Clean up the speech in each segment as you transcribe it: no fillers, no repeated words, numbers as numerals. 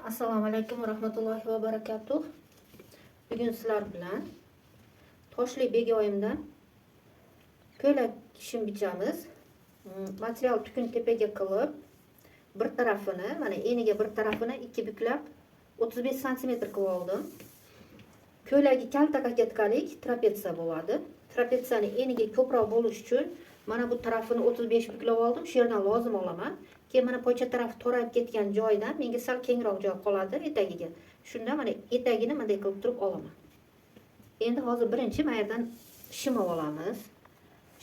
Assalomu alaykum va rahmatullohi va barakatuh. Bugun sizlar bilan toshli begoyimdan ko'ylak shim bichamiz. Material tukun tepaga qilib, bir tarafini, mana eniga bir tarafini ikki buklab 35 sm qilib oldim. Ko'ylagi kalta koketkalik trapetsiya bo'ladi. Trapetsiyani eniga ko'proq bo'lish uchun mana bu tarafini 35 buklab oldim. Shu yerdan lozim olaman. Keyin mana poycha tarafi torayib ketgan joydan menga sal kengroq joy qoladi etagiga. Shunda mana etagini bunday qilib turib olaman. Endi hozir birinchi mana yerdan shim olamiz.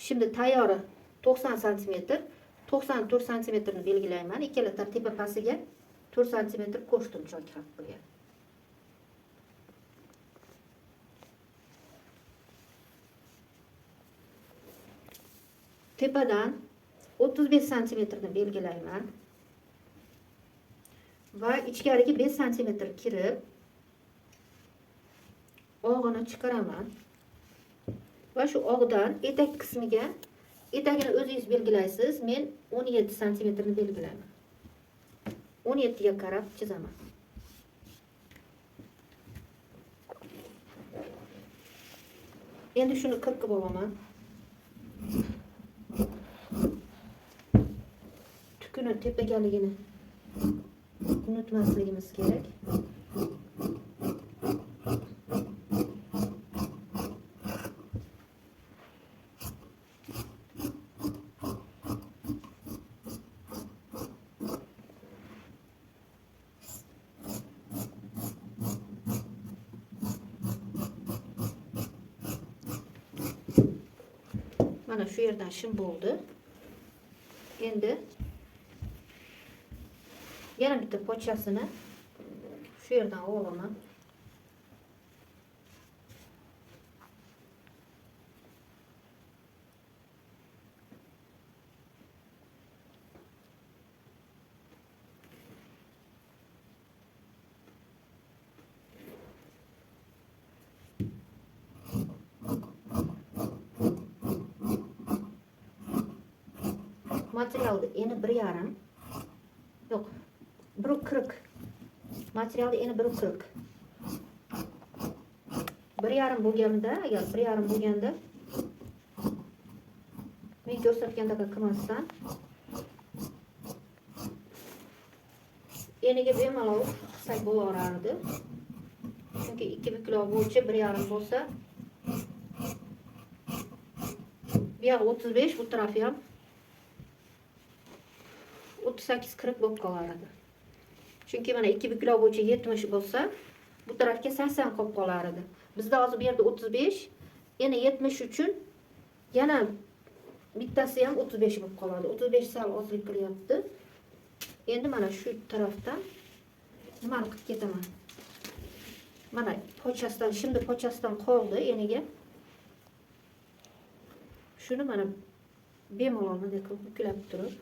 Shimni tayyori 90 sm, 94 santimetrni belgilayman. Ikkala tepa pastiga 4 sm qo'shdim chok haqqiga. Tepadan 35 santimetrni belgilayman. Va ichkariga 5 santimetr kirib og'ini chiqaraman. Va shu og'dan etak qismiga, etagini o'zingiz belgilaysiz. Men 17 santimetrni belgilayman. 17 ga qarab chizaman. Endi shuni qirqib olaman. Tukuni tepagaligini unutmasligimiz kerak. Mana shu yerdan shim bo'ldi. Endi yana bitta pochasini shu yerdan olaman. Materialni eni bir yarim, yo'q, bir qirq. Materialni eni bir qirq. Bir yarim bo'lganda, agar bir yarim bo'lganda men ko'rsatgandaqa qilmasdan eniga bemalol qilsak bo'laverardi. Chunki ikki buklov bo'yicha bir yarim bo'lsa, bu yog'i 35, bu tarafi ham 38-40 bo'lib qolar edi. Chunki mana ikki buklov bo'yicha 70 bo'lsa, bu tarafga 80 qolib qolar edi. Bizda hozir bu yerda 35, yana 70 uchun yana bittasi ham 35 bo'lib qoladi. 35 sal ozlik qilyapti. Endi mana shu tarafdan nimani qilib ketaman? Mana pochasidan, shimni pochasidan qoldi eniga. Shuni mana bemalol bunday qilib buklab turib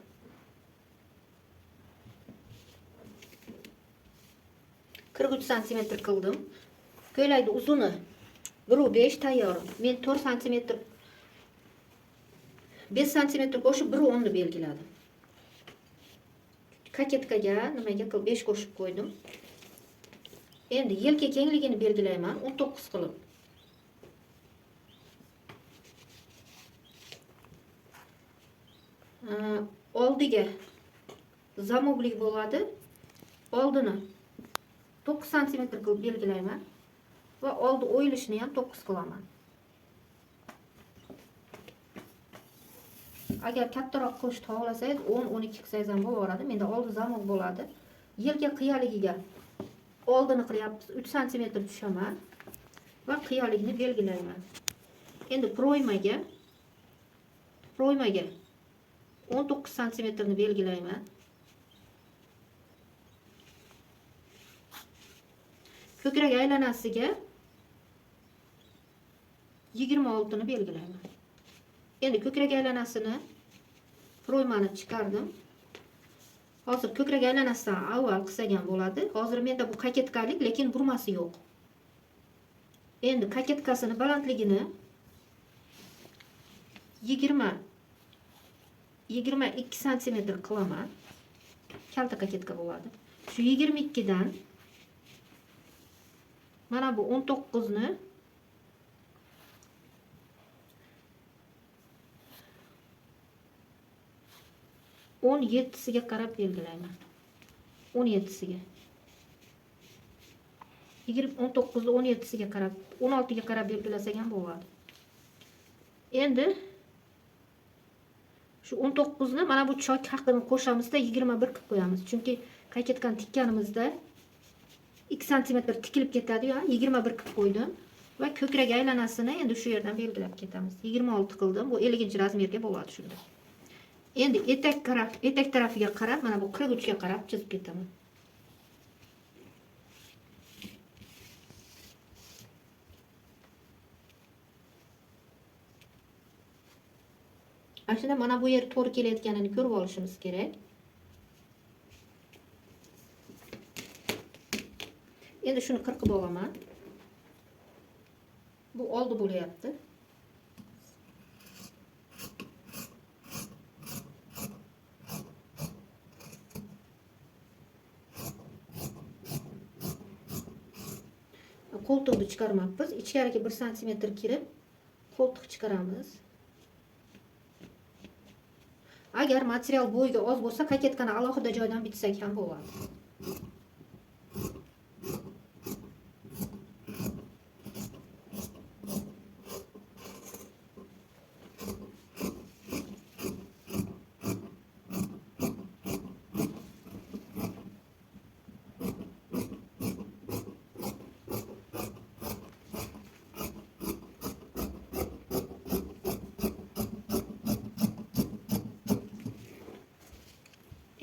43 santimetr qildim. Ko'ylakni uzuni 1,5 tayyor. Men 4 santimetr 5 santimetr qo'shib 1,10 ni belgiladim. Koketkaga nimaga qilib 5 qo'shib qo'ydim. Endi yelka kengligini belgilayman 19 qilib. Oldiga zamoklik bo'ladi. Oldini 9 santimetr qilib belgilayman va oldi o'yilishini ham 9 qilaman. Agar kattaroq qilishni xohlasangiz 10-12 qilsangiz ham bo'laveradi. Menda oldi zamok bo'ladi. Yelka qiyaligiga oldini qilyapmiz, 3 santimetr tushaman va qiyaligini belgilayman. Endi proymaga 19 santimetrni belgilayman. Ko'krak aylanasiga 26 ni belgilayman. Endi ko'krak aylanasini proymani chiqardim. Hozir ko'krak aylanasidan avval qilsak ham bo'ladi. Hozir menda bu koketkalik, lekin burmasi yo'q. Endi koketkasini balandligini 22 santimetr qilaman. Kalta koketka bo'ladi. Shu 22 dan Mana bu 19 ni 17siga qarab belgilayman. 17siga. 19 ni 17siga qarab, 16 ga qarab belgilasak ham bo'ladi. Endi shu 19 ni mana bu chok haqini qo'shamizda 21 qilib qo'yamiz. Chunki qaytgan tikkanimizda 2 santimetr tikilib ketadi-yu, 21 qilib qo'ydim va ko'krak aylanasini endi shu yerdan belgilab ketamiz. 26 qildim. Bu 50-razmerga bo'ladi shunda. Endi etak tarafiga qarab, mana bu 43 ga qarab chizib ketaman. Aslida mana bu yer to'g'ri kelayotganini ko'rib olishimiz kerak. Endi shuni qirqib olaman. Bu oldi bo'lyapti. Qo'ltiqni chiqarmabmiz. Ichkariga 1 santimetr kirib qo'ltiq chiqaramiz. Agar material bo'yiga oz bo'lsa, koketkani alohida joydan bitsak ham bo'ladi.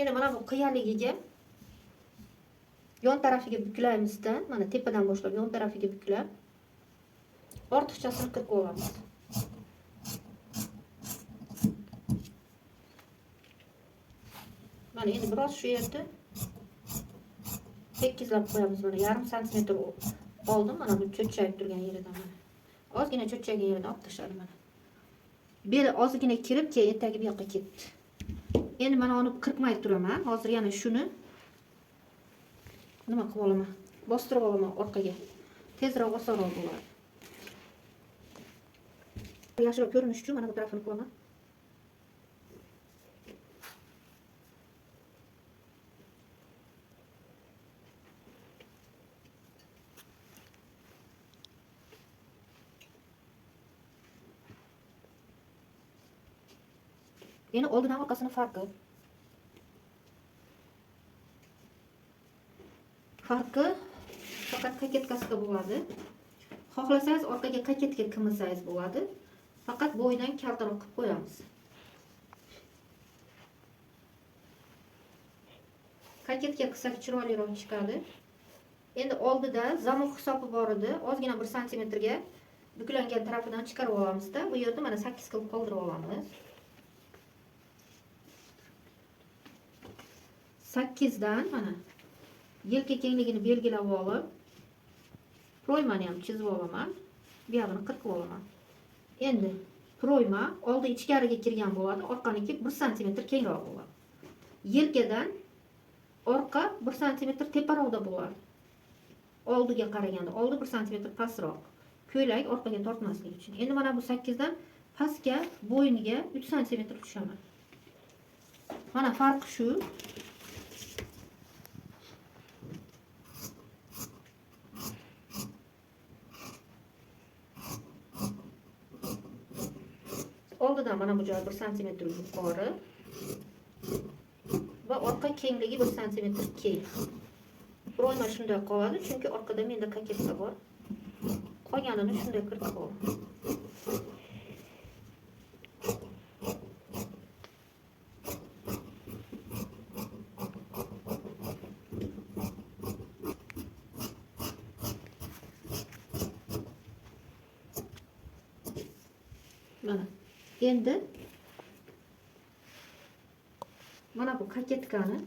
Endi mana bu qiyaligiga yon tarafiga buklaymizda, mana tepadan boshlab yon tarafiga buklab, ortiqchasini qirqib olamiz. Mana endi biroz shu yerda tekizlab qo'yamiz. Mana yarim santimetr oldim, mana bu cho'chchayib turgan yeridan mana. Ozgina cho'chchaygan yeridan olib tashladim mana. Beli ozgina kirib, keyin etagi bu yoqqa ketdi. Endi mana uni qirqmay turaman. Hozir yana shuni nima qilib olaman? Bostirib olaman orqaga. Tezroq osonroq bo'ladi. Yaxshiroq ko'rinish uchun mana bu tarafini qilaman. Endi oldidan orqasini farqi. Farqi faqat koketkasida bo'ladi. Xohlasangiz orqaga koketka qilmasangiz bo'ladi. Faqat bo'yidan kaltaroq qilib qo'yamiz. Koketka qilsak chiroyliroq chiqadi. Endi oldida zamok hisobi bor edi. Ozgina 1 santimetrga buklangan tarafidan chiqarib olamizda. Bu yerda mana 8 qilib qoldirib olamiz. 8dan mana yelka kengligini belgilab olib, proymani ham chizib olaman. Bu yog'ini qirqib olaman. Endi proyma oldi ichkariga kirgan bo'ladi, orqaniki 1 santimetr kengroq bo'ladi. Yelkadan orqa 1 santimetr teparoqda bo'ladi. Oldiga qaraganda oldi 1 santimetr pastroq. Ko'ylak orqaga tortmaslik uchun. Endi mana bu 8 dan pastga bo'yniga 3 santimetr tushaman. Mana farq shu. Oldidan mana bu joy 1 santimetr yuqori va orqa kengligi 1 santimetr keng. Proyma shunday qoladi, chunki orqada menda koketka bor. Qolganini shunday qirqib olaman. Mana endi mana bu koketkani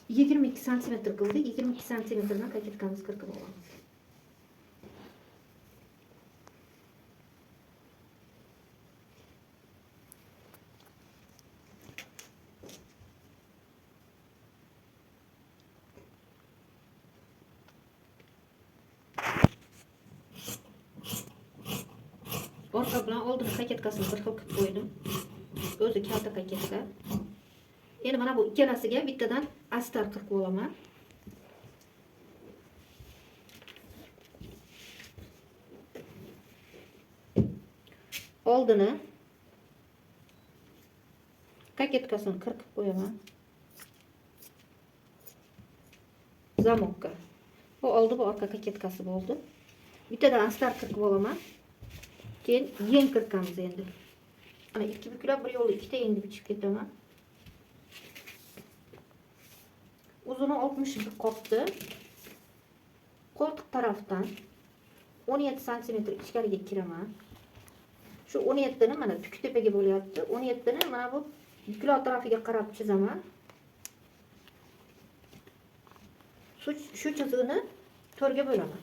22 santimetr qildik. 22 santimetrdan koketkamizni qirqib olamiz. Orqa bilan oldini paketkasini bir xil qilib qo'ydim. O'zi kalta paketka. Endi mana bu ikkalasiga bittadan astar qirqib olaman. Oldini paketkasini qirqib qo'yaman. Zamokka. Bu oldi, bu orqa paketkasi bo'ldi. Bittadan astar qirqib olaman. Keyin yeng qirqamiz endi. Mana ikki buklab bir yo'lda ikkita yengni bichib ketaman. Uzuni 61 qopti. Qo'ltiq tarafdan 17 santimetr ichkariga kiraman. Shu 17 ni mana tuk tepaga bo'lyapti. 17 ni mana bu buklov tarafiga qarab chizaman. Shu chiziqni 4ga bo'laman.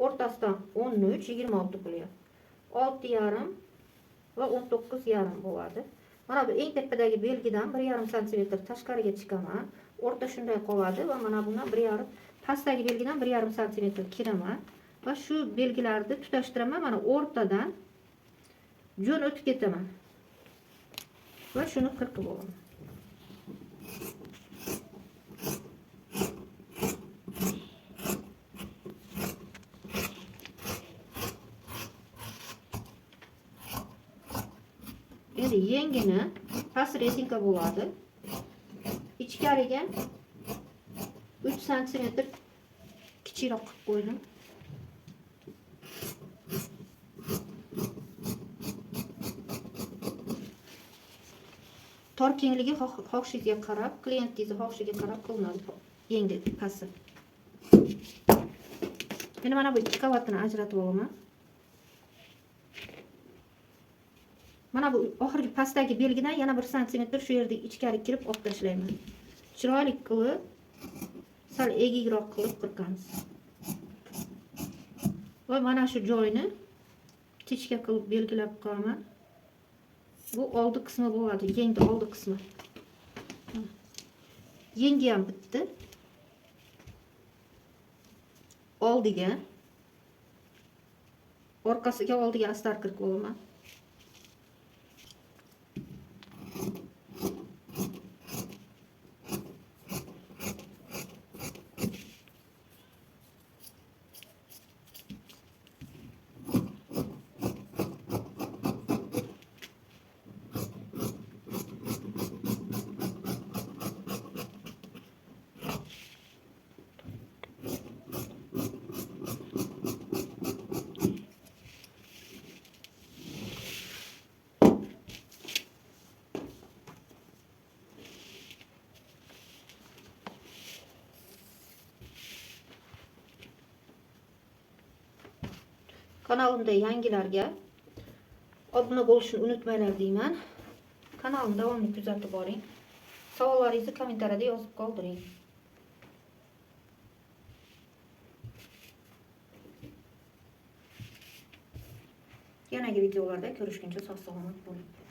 O'rtasidan 13, 26 bo'lyapti. 6,5 va 19,5 bo'ladi. Mana bu eng tepadagi belgidan 1,5 santimetr tashqariga chiqaman. O'rta shunday qoladi va mana bundan 1,5 pastdagi belgidan 1,5 santimetr kiraman va shu belgilarni tutashtiraman. Mana o'rtadan jo'n o'tib ketaman. Va shuni qirqib olaman. Endi yengini past rezinka bo'ladi. Ichkariga 3 santimetr kichikroq qilib qo'ydim. Tor kengligi xohishingizga qarab, klientingizni xohishiga qarab qilinadi yengi pasti. Endi mana bu ikki qavatini ajratib olaman. Mana bu oxirgi pastdagi belgidan yana 1 santimetr shu yerda ichkari kirib olib tashlayman. Chiroyli qilib, sal egikroq qilib qirqamiz. Va mana shu joyni tichka qilib belgilab qo'yaman. Bu oldi qismi bo'ladi, yengi oldi qismi. Yengi ham bitdi. Oldiga, orqasiga oldiga astar qirqib olaman. Kanalimda yangilarga obuna bo'lishni unutmanglar deyman. Kanalimni davomli kuzatib boring. Savollaringizni kommentariyada yozib qoldiring. Yanagi videolarda ko'rishguncha sog' salomat bo'ling.